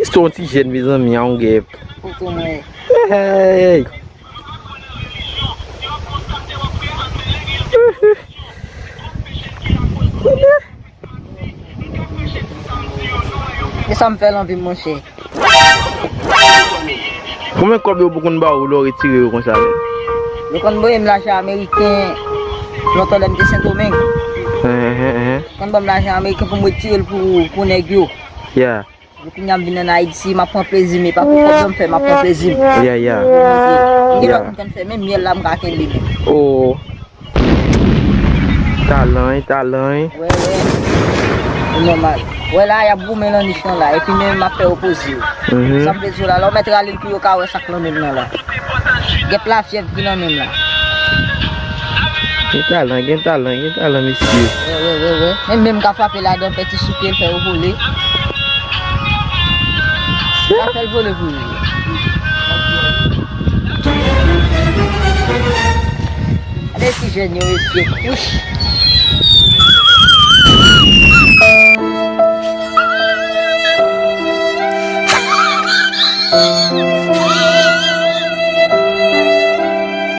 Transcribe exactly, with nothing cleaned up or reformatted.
Se yon ti jèn, mezanmi, a yon gèp. Hey! E sa m fè l anvi, monchè. Konbyen kòb yo pou konn ba ou lè w retire yo konsa menm? Yo konn voye m lajan ameriken lontan lè m te Sendomeng. Konn ban m lajan ameriken pou m retire l pou, pou nèg yo. Yeah. Epi kounye a m vin ann Ayiti, m ap pran plezi m, e pa pou kòb yo m fè, m ap pran plezi m. Yeah, yeah. M gen lòt m konn fè, menm myèl la m ka kenbe menm. Oh. Talan, wi, talan, wi. Wè, wè. E nòmal. Wè la, y ap goumen nan nich lan la, epi menm m ap fè yo poze yo. Mhm. Sa m vle di w la, lè w mèt rale l pou yo ka wè sa k nan men m nan la. Gèp lafyèv ki nan men m la. Gen talan, gen talan, gen talan, mesye. Wè, wè, wè, wè. Menm, menm ka frape ladan, fè ti souke l, fè yo vole. Sa fè l vole pou yo. Gade ti jèn yo, mesye. Wouch.